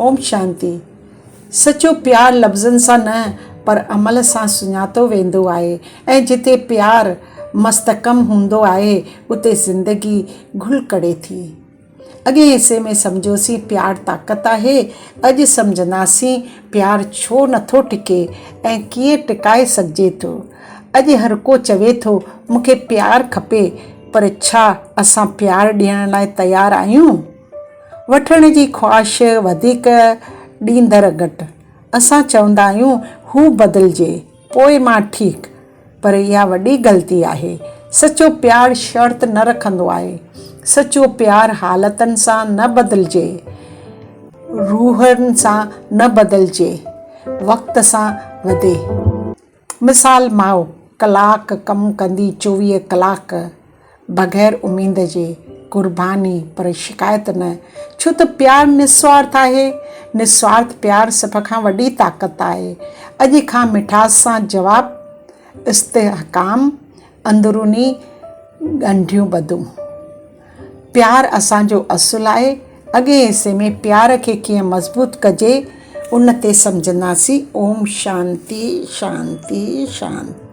اوم شانتي. سچو پيار لفظن سان نه پر عمل سان سڃاتو ويندو آهي ۽ جتي پيار مستحڪم هوندو آهي اتي زندگي گل ڪڙي ٿي. اڳئين حصي ۾ سمجهيوسين پيار طاقت آهي، اڄ سمجهنداسين پيار ڇو نٿو ٽڪي ۽ ڪيئن ٽڪائي سگهجي ٿو. اڄ هر ڪو چوي ٿو مون کي پيار کپي پر ڇا اسان پيار ڏيڻ لاء تيار آهيون؟ وٺڻ جي خواهش وڌيڪ ڏيندڙ گهٽ. اسان چوندا آهيون هو بدلجي پوء مان ٺيڪ پر اها وڏي غلطي آهي. سچو پيار شرط نه رکندو آهي. سچو پيار حالتن سان نه بدلجي، روحن سان نه بدلجي، وقت سان وڌي. مثال ماء ڪلاڪ ڪم ڪندي 24 ڪلاڪ بغير اميد جي قرباني پر شڪايت نه ڇو ته پيار نسوارٿ آهي نسوارٿ پيار سڀ کان وڏي طاقت آهي اڄ کان مٺاس سان جواب استحڪام اندروني ڳنڍيون ٻڌون پيار اسان جو اصل آهي اڳئين حصي ۾ پيار کي ڪيئن مضبوط ڪجي ان تي سمجهنداسين اوم شانتي شانتي شانتي.